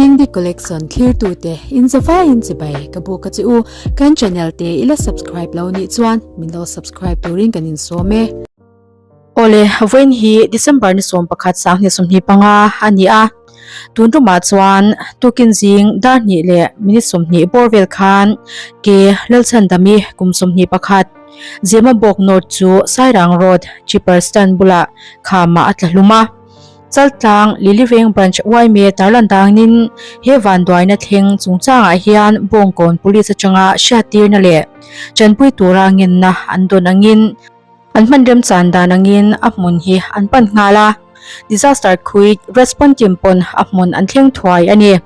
Dingdi Collection thlirtute in zavaiin chibai ka buk a che u. Kan channel te i la subscribe lo nih chuan min lo subscribe turin kan insawm e. Awle, vawiin hi December ni 11 2025 a ni a. Tun tumah chuan tukin zing dar hnih leh minute 20 bawr vel khan ke Lalchhandami kum 21 Zemabawk North chu Sairang Road Chipper Stand bulah khamah a tla hlum a. Chaltlang Liliveng Branch yma tarlan dangin he vanduaina thleng chungchangah hian Bawngkawn Police atanga hriattirna leh tanpui tura ngenna an dawn angin an hman remchan dan angin a hmun hi an pan nghal a. Disaster Quick Response Team pawn a hmun an thleng thuai a ni.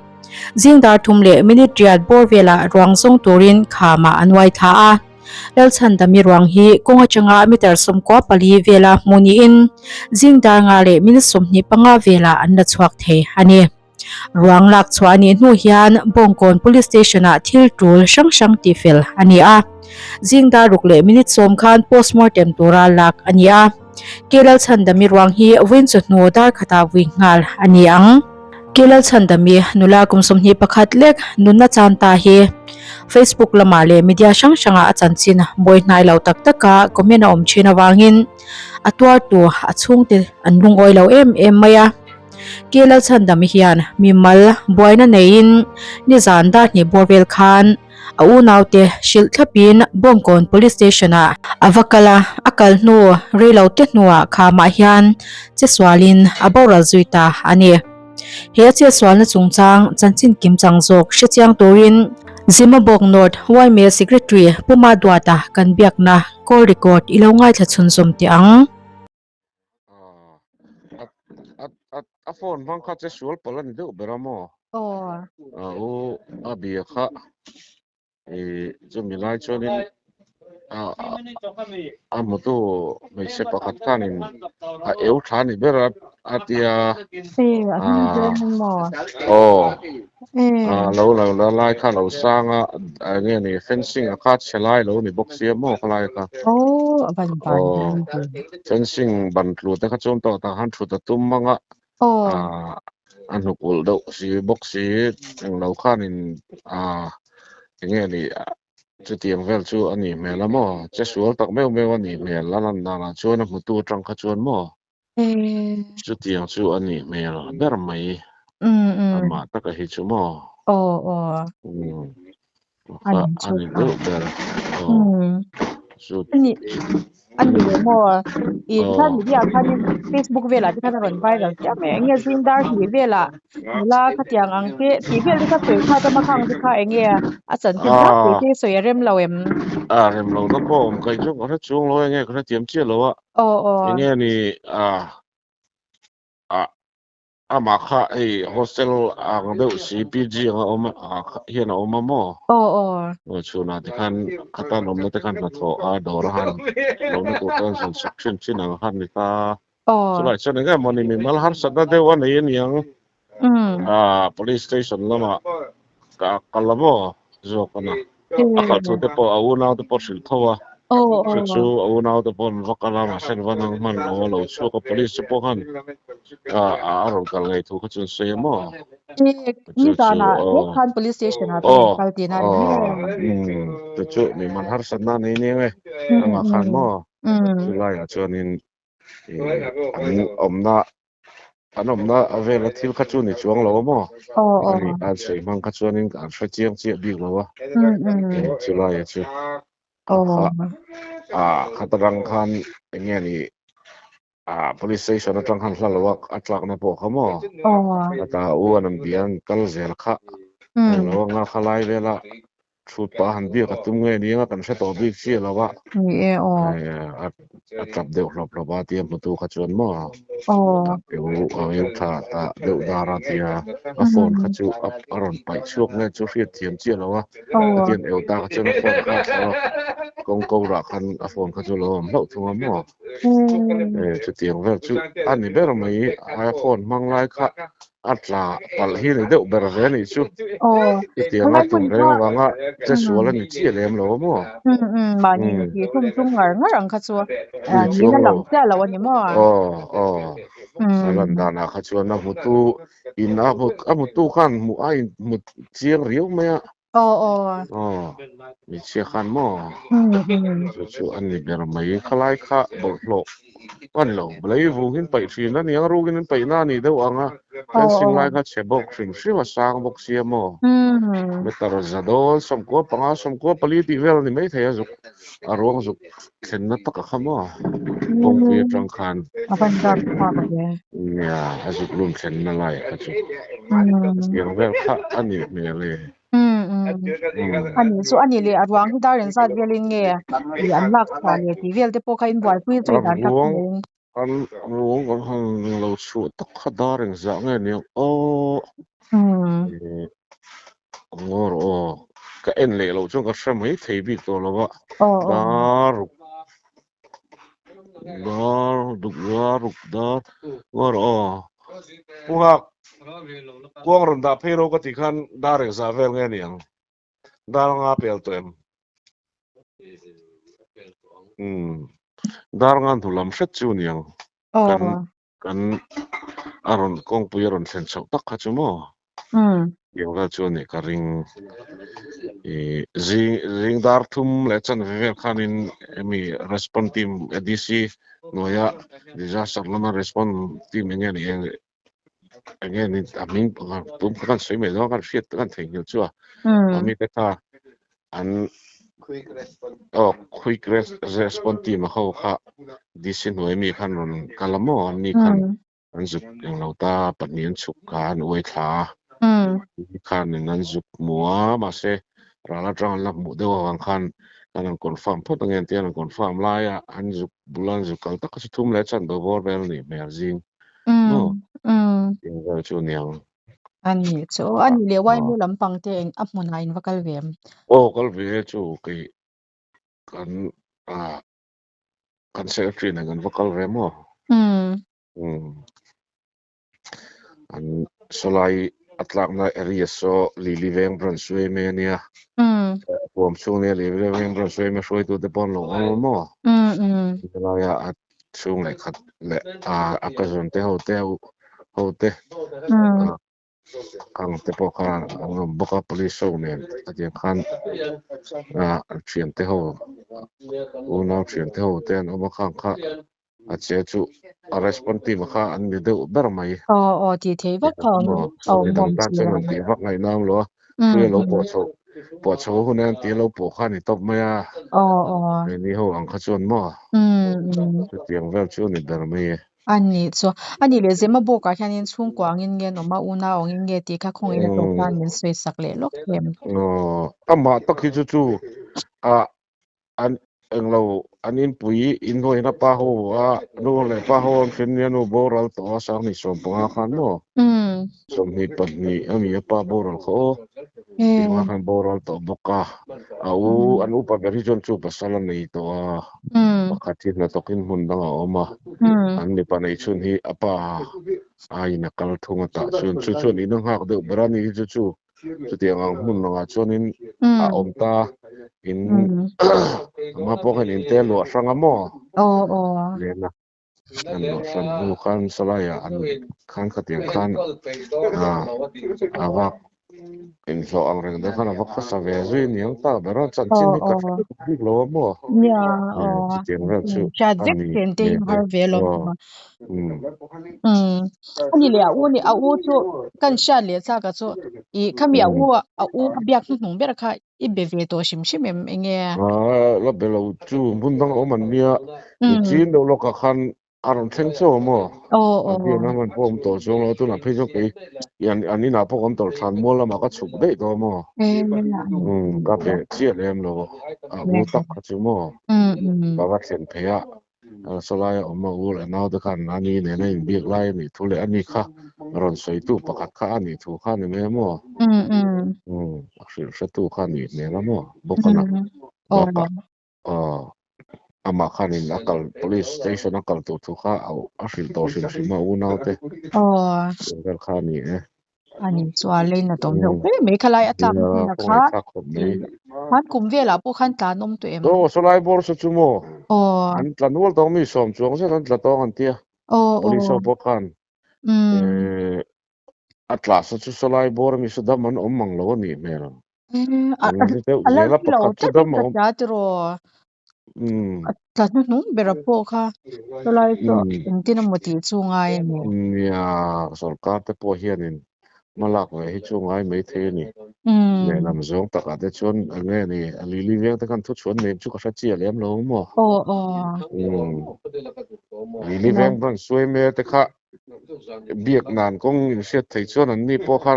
Zing dar thum leh minute riat bawr velah ruang zawng turin khamah an uai thla a. Lalchhandami ruang hi kawng atanga meter 14 vela hmuh niin zing dar nga leh minute 25 velah an la chhuak thei a ni. Ruang lak chhuah a nih hnu hian Bawngkawn Police Station-ah thil tul hrang hrang tihfel a ni a. Zing dar ruk leh minute 10 khan postmortem tura lak a ni a. Ke Lalchhandami ruang hi vawiin chawhnu dar khatah vui nghal a ni ang. Ke Lalchhandami nula kum 21 lek nunna chan ta hi Facebook lamah leh media hrang hrangah a chanchin mawi hnai lo tak taka comment a awm thin avangin a tuartu a chhungte an lungawi lo em em mai a. Ke Lalchhandami hian mimal buaina neiin nizan dar hnih bawr vel khan A unaute hrilh thlapin Bawngkawn Police Station-ah a va kal a, a kal hnu reilo te hnuah khamah hian chesualin a boral zui ta a ni. He a chetsualna chungchang chanchin kimchang zawk hrechiang turin Zimabawk North yma Secretary Pu Maduata kan biakna call record i lo ngaithla chhunzawm teh ang. A phone hmang kha chesual palh a ni deuh ber a maw? A u a bia kha ih chumi lai chuanin a a hmutu hmeichhe pakhat khanin a eu tha a ni ber a a tia aw a lo lo la lai kha a lo sang a eng nge ni fencing a kha chhe lai lo ni bawk sia maw khalai kha aw fencing ban tlu te kha chuan tawh tah khan thut a tum ang a a hnuk ulh deuh si bawk si englo khanin ah eng nge ni chutiang vel chu a nih hmel a maw che sual tak meuh meuh a nih hmel a lan danah chuan a hmutu atang kha chuan maw Chutiang chu a nih hmel ber mai. Amah taka hi chu maw? Kha a ni deuh ber. A ni leh maw? I khan media khanin Facebook velah te khan a rawn viral chiam mai. Eng nge zing dar hnih velah nula khatiang ang te tih vel te kha sawi kha tama khang te kha eng nge a chanchin tlangpui te sawi a rem lo em? A rem lo na pawh awm kai chu ka hre chuang lo eng nge ka hrethiam chiah lo a. Aw aw. Eng nge ni a a amah kha hei hostel ang deuh si PG ang a awm a hian a awm a maw? Aw aw. Aw chhunah te khan khatan awmna te khan hnathawh a dawr a han lohna tur te an zawn sak thin thin ang khan ni ta. Aw. Chulai chuan eng nge mawni mimal harsatna deuh a nei aniang. A police station lamah ka kal a maw zawk a na. A kal thu te pawh a unau te pawh hrilh tho a. Chu chu a unau te pawh an va kal a mahse an va nang hman lo a lo chhuak a police te pawh khan a a rawn kal ngei thu kha chu an sawi a maw. Chu chu aw police station ah aw aw chu chu mi man harsatna a nei aniang e amah khan maw chulaiah chuanin an awmna An awmna a vela thil kha chu ni chuang lo a maw? Ani an sawi hmang kha chuanin an hre chiang chiah bik lo a. Chulaia chu kha a khat atang khan eng nge ni a police station atang khan hla lo a a tlakna pawh kha maw? Ata u an an bia an kal zel kha englo anga khalai vela Thut pah han biak a tum nge nia kan hre tawh bik chiah lo a. Ni e aw. A tap deuh hlawp hlawp a tia hmutu kha chuan maw. Aw. Eu eu tha ta deuh dar a tia a phone kha chu a rawn paih chhuak nge chu hriat thiam chiah lo a. Katian eu ta kha chuan a phone kha a kawng ko rah khan a phone kha chu lo awm hlauh thung a maw. Chutiang vel chu a ni ber mai a phone hmang lai kha A tla palh hi ni deuh ber ve anih chu. Hetiang a tum reng avanga che sual a ni chiah lem lo a maw? Mahni thum tum ngar ngar ang kha chu. Ni chuang lo. Chiah lo a ni maw? Aw aw. A lan danah kha chuan a hmutu in a hmu a hmutu khan hmuh a in hmu chiang riau mai a. Aw aw. Aw hmeichhia khan maw chu chu a ni ber mai. Khalai kha bawlhhlawh a ni lo. Lei vung in paih thin a ni ang, rukin in paihna a nih deuh ang a. Fencing lai kha chhe bawk hrim hrim a sang bawk sia maw. Meter za dawn 95 94 tih vel a ni maithei a zuk a ruang zuk thlenna taka kha maw kawngpui atang khan A van dark thlak ve. Nia a zuk lum thlenna lai kha chu tiang vel kha a nih hmel e. A nih chu a nih leh a ruang hi dar engzat velin nge i an lak chhuah leh tih vel te pawh kha in buaipui zui dan kha ruang an ruang kan han lo chhuah tak kha dar engzah nge niang aw. Ngaw rawh aw. Ka en leh loh chuan ka hre mai thei bik tawh lo a. Dar ruk dar duk dar ruk dar ngaw rawh aw. Pu Nghak kuang rawn dah phei ro ka tih khan dar engzah vel nge niang? Dar nga pel tawh em? Umm dar nga hnu lam hret chu niang. Kan Kan a rawn kawngpui a rawn thlen chhoh tak kha chu maw? Tiang vel chu a nih ka ring. Ih zing zing dar thum leh chanve vel khanin hemi response team ADC hnuaia disaster lama response team eng nge ni eng eng nge ni a hming tum kha kan sawi mai dawn a kan hriat kan theihnghilh chu a. A mite kha an aw quick response team a ho kha DC hnuai mi khan rawn kal a maw an ni khan an zuk eng lo ta pahnih an chhuk kha an uai thla a khan in an zuk hmu a mahse ral atang an la hmuh deuh avang khan kan han confirm phawt ange an tia an confirm laia an zuk bula an zuk kal tak kha chu thum leh chan bo bawr vel a nih hmel zing maw eng vel chu aniang. A ni chu a ni leh Waimi lampang te eng a hmunah in va kal ve em? Aw kal ve e chu kei kan ah kan secretary nen kan va kal ve maw? Umm an sawlai a tlakna area saw Lili veng branch suai mai a nia huam chhung nia Lili veng branch suai mai hruaitute pawh an lo awm maw? Helaia a chhung leh khat leh ah a cousin te ho te ho te ah ang te pawh kha an awm bawk a police ho nen hetiang khan ah thian te ho unau thian te ho te an awm a khang kha a che chu a response team a kha an ni deuh ber mai. Aw aw tih theih vak kha awm awm Midang tan chuan an tih vak ngaihna awm lo a hrui a lo pawh chhoh pawh chho hun a ti a lo pawh kha a ni tawp mai a keini ho ang kha chuan maw chutiang vel chu a ni ber mai e. A ni chu a ni leh Zemabawk ah hianin chhungkua angin nge an awm a unau angin nge tih kha khawngaih a tawp nan min sawi sak leh lawk em. Aw amah tak hi chu chu ah An englo an inpui inhnuaina pa ho a nu leh pa ho an hrin nia nu boral tawh a sanghnih 15 khan maw 22 a mi a pa boral kha aw tihma khan boral tawh bawk a a u an upa ber hi chuan chu pasal a nei tawh a pakhat hi hnathawkin hmun dang a awm a an mipa nei chhun hi a pa aiin a kal thung a tah chuan chu chuan in a nghak deuh ber a ni hi chu chu Chutiang ang hmun langah chuanin a awm ta in ama pawh khan in te luah hrang a maw? Lena an luah hran hnu khan salaiah an khan khatiang khan a vak inhlawh ang reng deuh khan a va khawsa ve zui aniang tak ber a chanchin hi ka hre bik lo a maw? Chutiang vel chu a ni nghe nghe. Ani leh a u ni a u chu kan hriat leh chak a chu ih khami a u a u a biak hnuhnung ber kha i be ve tawh hrim hrim em enge Ah la be lo chu hmun dang awm an nia ni chin deuh lawkah khan a rawn thleng chauh a maw an biakna hman pawh awm tawh chuang lo tunah phei chuan kei an inah pawh ka awm tawh thlan mual lamah ka chhuk daih tawh a maw ka be chiah lem lo a u tak kha chu maw ka va thlen phei a. Sawlaia awm a u leh naute khan ani nena inbiak lai a nih thu leh ani kha rawn sawitu pakhat kha a nih thu kha a ni mai a maw? Umm a hrilh hretu kha a nih hmel a maw? Bawkana bakah aw amah khanin a kal police station a kal tur thu kha a hrilh tawh hrim hrim a unaute tih vel kha a ni e. Ani chu a lei na tawm deuh hle mai khalai a tlak hmun a kha han kum velah pawh khan tlan awm tawh em? Aw sawlai bawr saw chu maw an tla nual tawng mi sawm chuang zet an tla tawng an tia. Aw Police aw ho pawh khan umm. eh a tla sa chu sawlai bawr ami saw dam an awm mang lo a nih hmel. A An ni deuh a la zel a rei lo pakhat chu tlat dam in a ka awm. hria tiraw. Umm. A tla hnuhnung bera pawh kha sawlai chu Umm. engtin emaw tih chu ngai a ni. Nia sorkar te pawh hianin hma lak ve hi chu ngai mai thei a ni. Umm. Lehlam zawng takah te chuan eng nge ni a lili veng te khan thu chhuan nei chu ka hre chiah lem lo maw. Aw aw. Umm. Lili veng branch suai mek te kha biak nan kawng in hriat thei chuan an ni pawh kha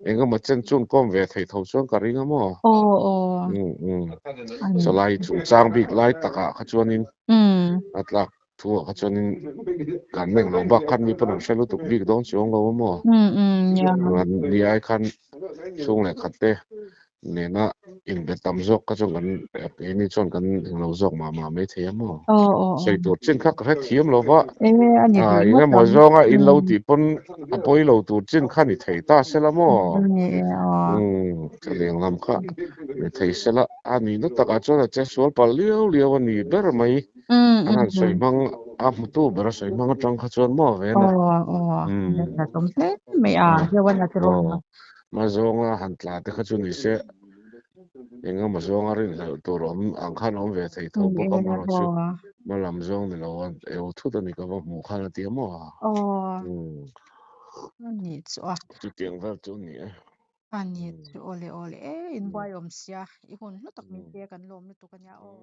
eng emaw chen chun kawm ve thei tho chuan ka ring a maw. Aw aw. Umm umm. Sawlai chungchang bik lai takah kha chuanin Umm. a tlak thu ah kha chuanin kan meng lo bak khan mi pawn an hre lutuk bik dawn chuang lo a maw. Umm umm nia. An ni ai khan chhung leh khat te nena inbe tam zawk kha chuan kan keini chuan kan englo zawk mah mah mai thei a maw. Aw aw aw. Sawi tur chin kha ka hre thiam lo va. E a ni ve Ah ngawt engemaw ang. zawnga in lo Umm. tih pawn a pawi lo tur chin kha ni thei ta se la maw. Ni e aw. Umm chutiang lam kha ni thei se la a nihna takah chuan a che sual palh liau liau a ni ber mai. Umm An umm han sawi umm. hmang a hmutu ber a sawi hmang atang kha chuan maw ve na. Aw aw. Umm. Na tum hle mai a Ah hian a tiraw. aw. Hmazawnga han tla te kha chu ni se engemaw zawnga rinhlelh tur awm ang khan awm ve thei tho bawk a marawh chu hma lam zawng ni lo a eu thut a ni ka va hmuh khan a ti a maw? Umm. Chutiang vel chu a ni e. A ni chu awle awle e in buai awm sia i hun hlu tak min pe kan lawm lutuk a nia aw.